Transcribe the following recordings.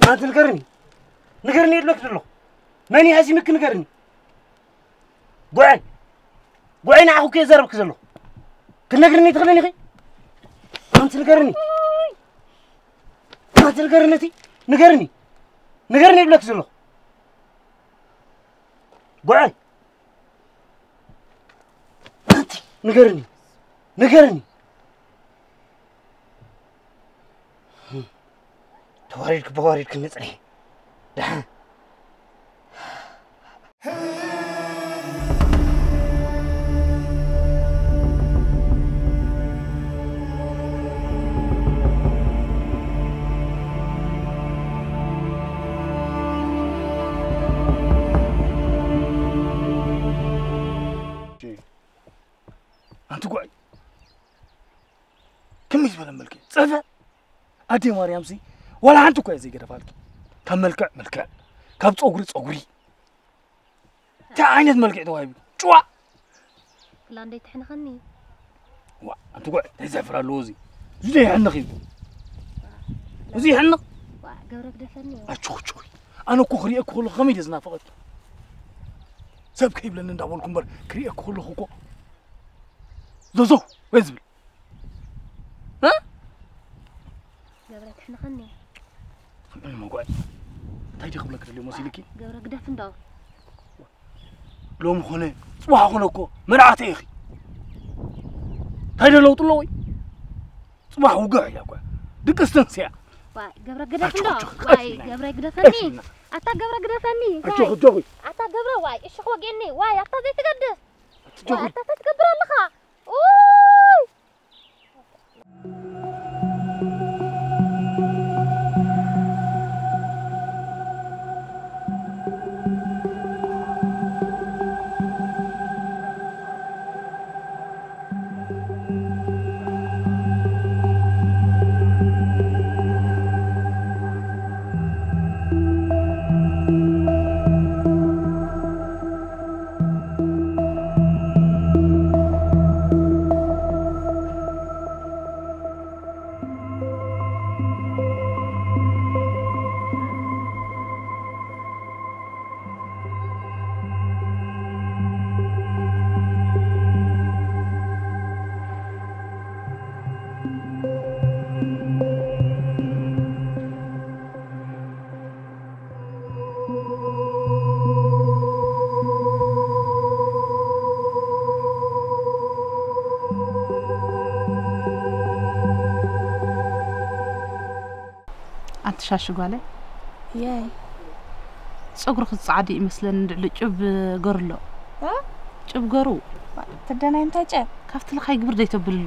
ኣንቲ ንገርኒ። ንገርኒ የድለክ ዘለኹ። መን እዩ ሃሲምክ ንገርኒ። ጉዐይ። ጉዐይ ንዓኹ እኮ የዛረብክ ዘለኹ። ክትነግርኒ ትኽእልኒ ኢኺ? ኣንቲ ንገርኒ። ኣንቲ ንገርኒ እቲ። ንገርኒ። ንገርኒ የድለክ ዘለኹ። ጉዐይ። ኣንቲ ንገርኒ። ንገርኒ። ተዋሪድክ ብዋሪድክ ንጽንሕ። ደሓን። ኣንቲ ጓይ፣ ከመይ ዝበለ መልክዕ ጸፈ? ኣዴ ማርያምሲ ዋላ ሓንቲ እኳ እየ ዘይገደፋልኪ። ካብ መልክዕ መልክዕ፣ ካብ ጸጉሪ ጸጉሪ። እንታይ ዓይነት መልክዕ ተዋሂቡ? ጭዋ! ክላ እንዴት ትሕንኸኒ? ዋ፣ ኣንቲ ጓይ፣ እንታይ ዘፍር ኣለዎ እዚ? እዚ ዶ ይሕንኽ እዩ? እዚ ይሕንኽ? ዋ፣ ገብረ ግደፈኒ። ኣቾ፣ ቾ። ኣነ እኮ ክሪኤኪ ከለኹ ከመይ ድየ ዝናፍቐኪ? ሰብ ከይብለኒ እንዳበልኩ እምበር ክሪኤኪ ከለኹ እኮ ዘዘው ወይ ዝብል። እ? ገብረ ትሕንኸኒ። እሞ ጓይ፣ እንታይ ድየ ክብለኪ ደልየ መሲልኪ? ገብረ ግደፍ እንዶ። ሎሚ ኾነ፣ ጽባሕ ኾነ እኮ መርዓተይ ኢኺ። እንታይ ዶ ለውጢ ኣለዎ ወይ? ጽባሕ ውግዕ እያ እኮ። ድቅስ ተንስያ። ዋይ፣ ገብረ ግደፍ ኣጆኺ፣ እንዶ። ኣጆኺ፣ ዋይ፣ ቀስ ኢልና። ገብረ ግደፈኒ። ቀስ ኢልና። ኣታ ገብረ ግደፈኒ። ኣጆኺ፣ ዋይ። ኣጆኺ። ኣታ ገብረ፣ ዋይ፣ እሺ፣ ወጌኒ። ዋይ፣ ኣታ ዘይትገድስ። ኣጆኺ። ዋይ፣ ኣታ እንታይ ትገብር ኣለኻ? ኡይ! ኣንቲ ሻሽ ጓለይ። የይ። ጸጉርኺ ዝጸዓደ ይመስለኒ፣ እንድዕሊ ጭብ ገሩ ኣሎ። እ? ጭብ ገሩ። ትደናይ እንታይ ጨ? ካብቲ ልኻይ ግብር ደይተብልሉ።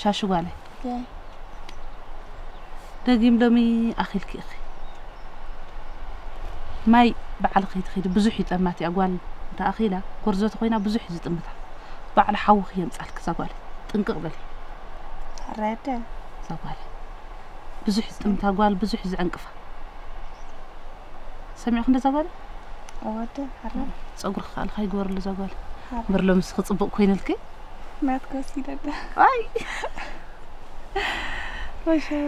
ሻሽ ጓለይ። የይ። ደጊም ሎሚ ኣኺልኪ ኢኺ። ማይ ባዕልኺ ትኺዲ፣ ብዙሕ ይጠማት እያ ጓል። እንተ ኣኺላ፣ ጎርዞ ተኾይና ብዙሕ እዩ ዝጥምታ። ባዕሉ ሓውኺ የምጻልኪ እዛ ጓለይ። ጥንቅቕ በሊ። ሕራይ ኣደ። እዛ ጓለይ። ብዙሕ ዝጥምታ ጓል፣ ብዙሕ ዝዕንቅፋ። ሰሚዕኺ እንዶ እዛ ጓለይ? እወ ኣደ፣ ሕራይ። ጸጉርኺ ከኣ ልኻይ ግበርሉ እዛ ጓለይ። ሕራይ። እምበር ሎምስ ክጽብቕ ኮይንልኪ። ናትኪ ወሲደ ኣደ። ኣይ። ወሸይ።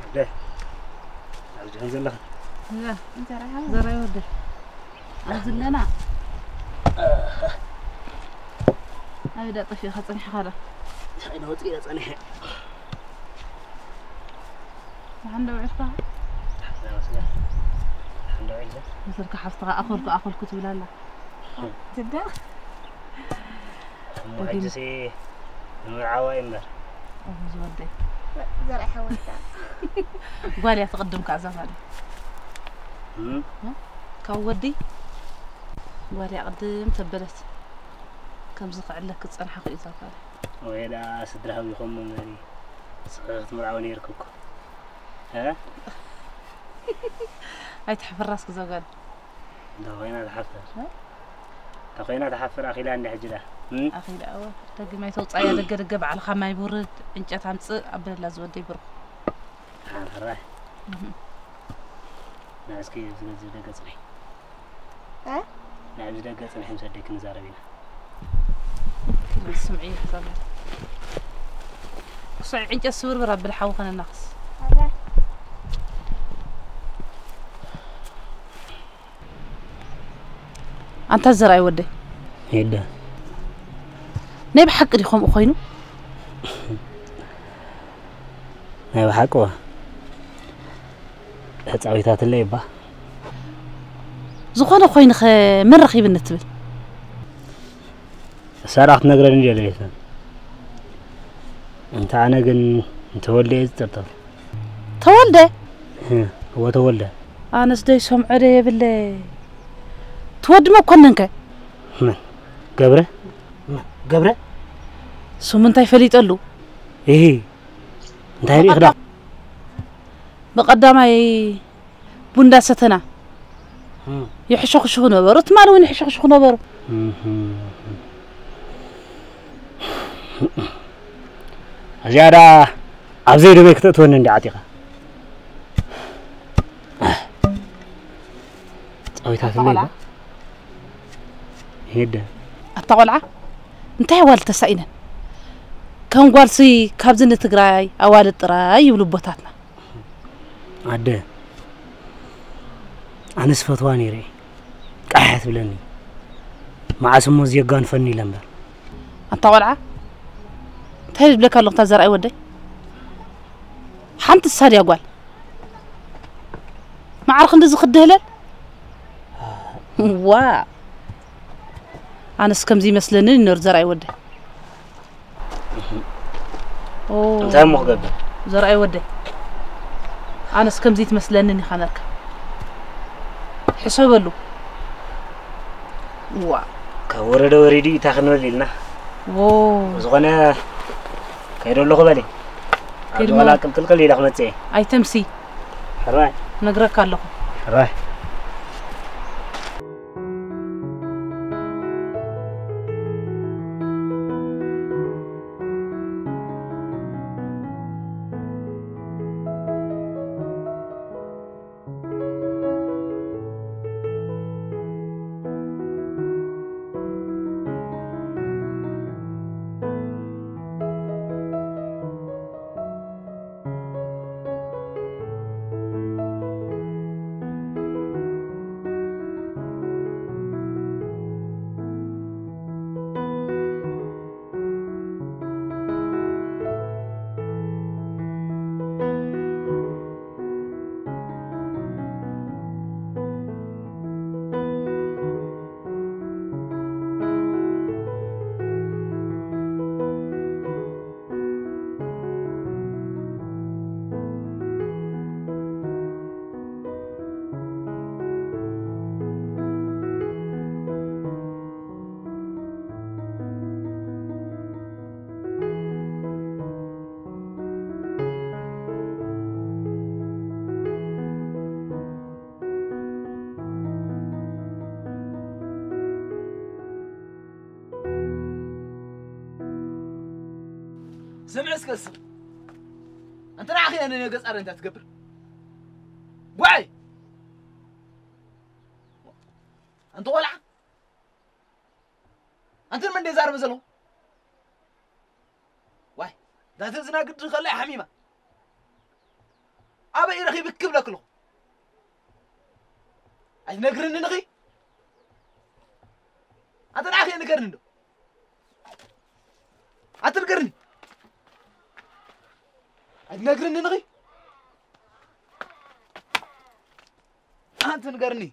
ኣደ፣ ኣብዚ ዲኽን ዘለኽን? እዛ። እንጀራ ሓው። ዘራይ ወደ። ኣብዚ ኣለና። ኣበይ ዳ ጠፊእካ ጸኒሕካ ዶ? እንታይ ዶ ወፂአ ጸኒሐ? ደሓን ዶ ውዒልካ? ደሓን ዶ ውዒልካ? ደሓን ዶ ውዒልካ? መሰልካ ሓፍትኻ ኣኸልኩ ኣኸልኩ ትብል ኣላ። ትዳ? እሞ ሕጂሲ ንምርዓዋ እዩ እምበር። እኹ ዝወደይ። ዘርኣይ ሓወይካ። ጓል እያ ትቕድም ከኣ እዛ ጓል። እም? ካብ ወዲ ጓል እያ ቅድም ተበለት። ከምዚ ክዕለክ ዝጸንሓ ክእዩ እዛ ጓል። ወይ ደኣ ስድራ ሃቢኹም እምበሪ። ንስኺ ክትምርዓዊ ነይርኪ እኮ። እ? ኣይትሕፍራስ ክዛ ጓል። እንተ ኾይና ትሓፍር። እ? እንተ ኾይና ትሓፍር፣ ኣኺላ እንዲ ሕጂ ደኣ። እም? ኣኺላ፣ እወ። ደጊም ኣይተውጻእያ፣ ደገ ደገ ባዕልኻ ማይ ብውርድ፣ ዕንጨት ኣምጽእ፣ ኣበለላ ዝወደይ ብሩኽ። ሓራይ። እህ። ንዓ እስኪ ኣብዚ ገጽ ደገ ጽንሒ። እ? ንዓ ኣብዚ ደገ ጽንሒ፣ ምስ ኣደይ ክንዛረብ ኢና። ስምዒ ይሕሰብ። እሱ ዕንጨት ስብርብር ኣብል ሓዊ ከነናኽስ። ኣንታ ዘርኣይ ወደይ፣ ሄደ ናይ ብሓቂ ድዩ ከምኡ ኮይኑ? ናይ ብሓቂ ዋ ተጻዊታትለይ እባ። ዝኾነ ኮይንኸ መን ረኺብኒ ትብል? እሳ ደኣ ክትነግረኒ ደለየትን። እንተ ኣነ ግን ንተወልደ እየ ዝጥርጥር። ተወልደ? እህ፣ እወ ተወልደ። ኣነስ ደይ ሰምዖ ደ የብለ። ትወዲ መኮንን ከ? መን? ገብረ? መን? ገብረ? ስሙ እንታይ ፈሊጠሉ? እሂ፣ እንታይ ርኢኽ ዳ? ብቐዳማይ ቡንዳ ሰተና ይሕሸኽሽኹ ነበሩ። ትማሊ እውን ይሕሸኽሽኹ ነበሩ። እዚኣ ደኣ ኣብ ዘይደበይ ክተእትወኒ እንዲ ዓጢኻ። ጻዊታትለይ ባ? ሄደ። ኣታ ቆልዓ እንታይ ኣዋልድ ተሳኢነን? ከም ጓልሲ ካብዚ ንትግራይ ኣዋልድ ጥራይ ይብሉ ኣቦታትና። ኣደ፣ ኣነስ ፈትዋ ነይረ እየ። ቃሕ ትብለኒ። መዓስ እሞ እዚ የጋንፈኒ ኢለ እምበር። ኣታ ቆልዓ እንታይ ዝብለካ ኣለኹ? እታ ዘርኣይ ወደይ ሓንቲ ሳድያ ጓል መዓር ክንድዚ ክድህለል ዋ ኣነስ ከምዚ ይመስለንን ይነሩ ዘርኣይ ወደይ። ኦ፣ እንታይ እሞ ክገብር? ዘርኣይ ወደይ ኣነስ ከምዚ ትመስለንን ኢኻ ነርካ። ሕሰበሉ። ዋ ካብ ወረደ ወሪዱ እዩ፣ እንታይ ክንብል ኢልና። ዎ ዝኾነ ከይደ ኣለኹ በሊ። ኣብ ከይድ ዝመላ ሞ- ቅልቅልቅል ኢለ ክመጽእ እየ። ኣይተምሲ ሕራይ ነግረካ ኣለኹ። ሕራይ። ስምዒ እስከ ስም ኣንተ ንዓኺ እያ ነገ ጻረ እንታይ ትገብር ጓይ ኣንተ ቆልዓ ኣንተ ምን ደዛርብ ዘሎ ዋይ ዳተ ዝና ግድ ከላይ ሓሚማ ኣበይ ረኺብክ ክብለክ ኣለኹ ኣይትነግርኒ ንኺ ኣንተ ንዓኺ ንገርኒ እንዶ ኣትንገርኒ ኣትነግርኒ ንኺ ኣትንገርኒ